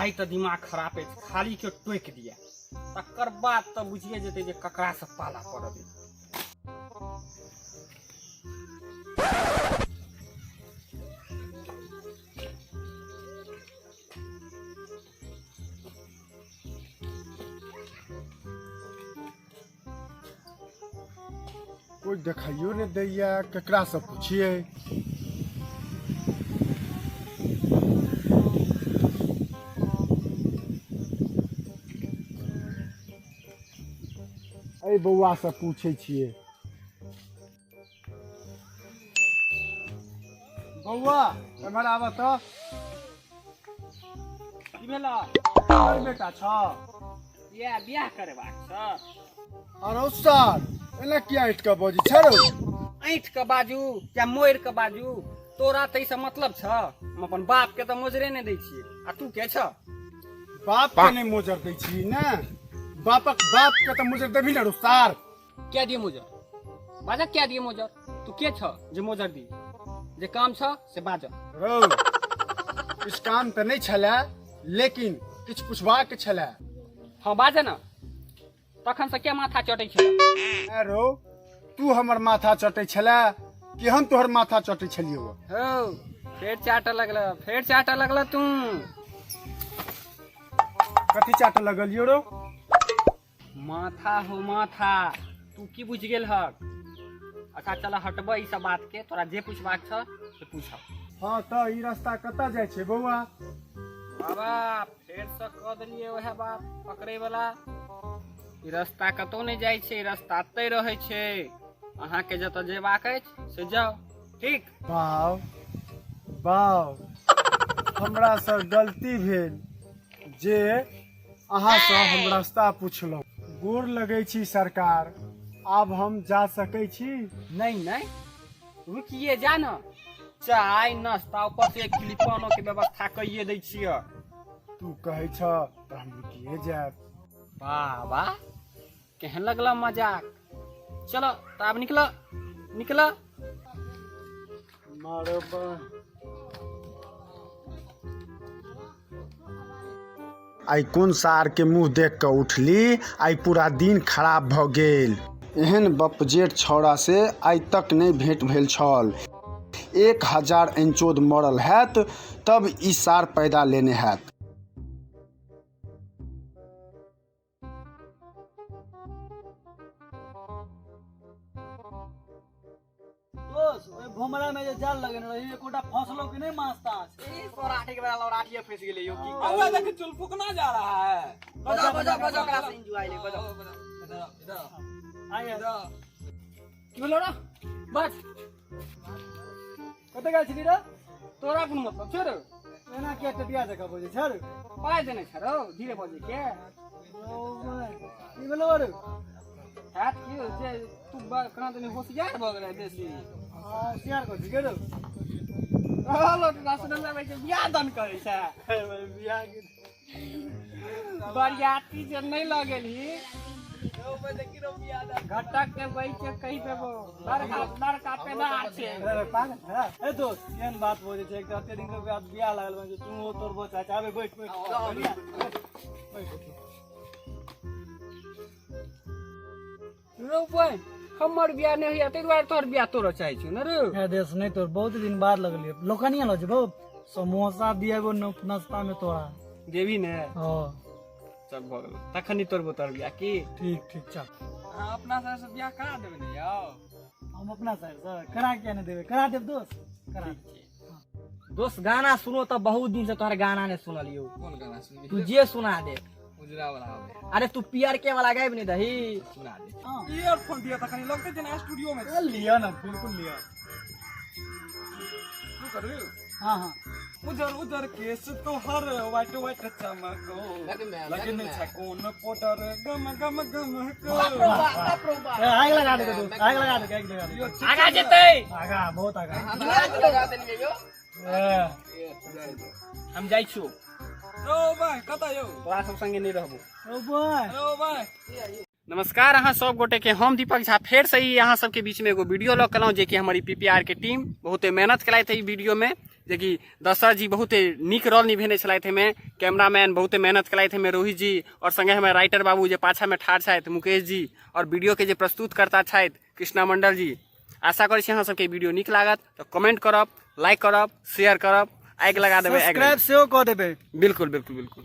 आइ तऽ दिमाग खराब अछि, खाली केओ टोकि दिए तकर बाद तऽ बुझिए जेतै जे ककरासँ पाला पड़ल अछि। कोइ देखाइयो नहि दैया, केकरासँ पुछियै? एहि बौआसँ पूछै छियै। बौआ, एम्हर आबऽ तऽ। की भेला? हमर बेटा छ। इएह बियाह करेबाक छ? अरे सर, एना किया ऐठ कऽ बजै छै रौ? ऐठ कऽ बाजू या मोड़ि कऽ बाजू, तोरा ताहिसँ मतलब छ? हम अपन बाप के तऽ मोजरे नहि दै छियै, आ तू के छ? बाप के नहि मोजर दै छी ने, बापक बाप के तऽ मोजर देबही ने रौ सार। क्या दिए मोजर? बाजा, क्या दिए मोजर? तू के छ जे मोजर दी? जे काम छ से बाज। रौ, किछु काम तऽ नहि छलै, लेकिन किछु पुछबाक छलै। हाँ, बाज न, तखन से क्या माथा चटै छल? ए रौ, तू हमर माथा चटै छलै कि हम तोहर माथा चटै छलियौ? हौ, फेर चाटऽ लगल, फेर चाटऽ लगल तू। कथी चाटऽ लगलियौ रौ? माथा हो माथा। तू की बुझि गेल हक? अच्छा चल, हटब ई सब बात के, तोरा जे पूछबाक छ से पूछ। हाँ, तऽ ई रास्ता कतऽ जाइ छै बौआ? बाबा, फेर से कह देलियै वएह बात पकड़ै वाला। ई रास्ता कतौ नहि जाइ छै, ई रास्ता एतै रहै छै। अहाँके जतऽ जेबाक अछि से जाउ, ठीक? बाउ बाउ, हमरासँ गलती भेल जे अहाँसँ हम रास्ता पुछलहुँ। गोर लगै छी सरकार, आब हम जा सकै छी? नहीं नहीं, रुकिए जा न, चाय नाश्ता ऊपर से एक किलो पानो के व्यवस्था कइए दै छियै। तू कहै छ तऽ हम रुकिए जायब। बाबा, केहन लगल मजाक? चलो तऽ आब निकल निकल। मारो। आइ कोन सार के मुँह देख कऽ उठली, आइ पूरा दिन खराब भऽ गेल। एहन बपजेठ छौड़ा से आइ तक नहि भेंट भेल छल। 1000 एंचोद मरल हैत तब ई सार पैदा लेने हैत। दोस्त, ओहि भोमरा में जे जाल लगेने रही, एकोटा फंसलो कि नहीं माछ ताछ? ई सौराठी के बेला लौराठिए फंस गेलै यौ की। अरे देख, चुलफुकना जा रहा है। बजाओ बजाओ बजाओ, ओकरा से एंजॉय ले, बजाओ। इधर इधर। आइए। इधर। की भेलो रे? बस। कतऽ गेल छली रे? तोरा कोन मतलब छै रे? एना किया टटिया जकाँ बजै छै रे? पाइ देने छै रौ धीरे बजै के। की भेलो रे? हैत की जे तू कहाँ तनी होशियार भऽ गेलै बेसी। होशियार कथी के रे? लोक रसगुल्ला छै, बियाह दान करै छै। बियाह के बरियाती जे नहि लऽ गेलही, घटक के बैठ के कहि देबो, लड़का लड़का पेदार छै। अरे पागल है ए दोस्त, केहन बात बजै छै? एक तऽ एते दिन के बाद बियाह लागल बा, तू हो तोर बच्चा छै। आबे, बैठ बैठ बैठ। रौ बहिन, हमर बियाह नहि होइया ताहि दुआरे तोहर बियाह तोड़ऽ चाहै छियौ ने रौ? हे देश नहीं, तोर बहुत दिन बाद लगलिए लोकनिया लऽ जेबो, समोसा दिएबो नाश्ता में तोरा। देबी ने? हाँ। चल, भऽ गेल, तखन तोड़बो तोहर बियाह की। ठीक ठीक, चल। अहाँ अपना साइड से बियाह करा देबै ने यौ? हम अपना साइड से करा किया नहीं देबै? करा देब दोस्त, करा देब। दोस्त, गाना सुनो तऽ बहुत दिन से तोहर गाना नहीं सुनलियौ। कोन गाना सुनबी? तू जे सुना दे। उजरा वाला आबै। अरे तू पियर के वाला गाबि नहीं दही। सुना दे। ईयरफोन दिया तऽ कनि लगतै जेना स्टूडियो में। ए, लिअ ना, बिल्कुल लिअ। तू करू। हाँ हाँ। उजर उजर केस तोहर, वाइट वाइट चमको, लगने छै कोन पाउडर, गम गम गम को। ए, आग लगा दे दोस्त, आग लगा दे, आग लगा दे। आगा जेतै। आगा, बहुत आगा। ए, हम जाइ छियौ। रौ भाई, कतऽ यौ? तोरा सब संगे नहि रहबो। Oh boy. रौ भाई। नमस्कार अहाँ सब गोटे के, हम दीपक झा फेर से ही अहाँ सबके बीच में एगो वीडियो लऽ के एलहुँ, जेकि हमर ई पीपीआर के टीम बहुते मेहनत केलथि ई वीडियो में। जेकि दशरथ जी बहुते नीक रोल निभेने छलथि एहिमे, कैमरामैन बहुते मेहनत केलथि एहिमे रोहित जी, आओर संगे हमर राइटर बाबू जे पाछामे ठाढ़ छथि मुकेश जी, आओर वीडियोके जे प्रस्तुतकर्ता छथि कृष्णा मंडल जी। आशा करै छी अहाँ सबके वीडियो नीक लागत तऽ कमेंट करब, लाइक करब, शेयर करब, आगि लगा देबै, सब्सक्राइब सेहो कऽ देबै। बिल्कुल बिल्कुल बिल्कुल।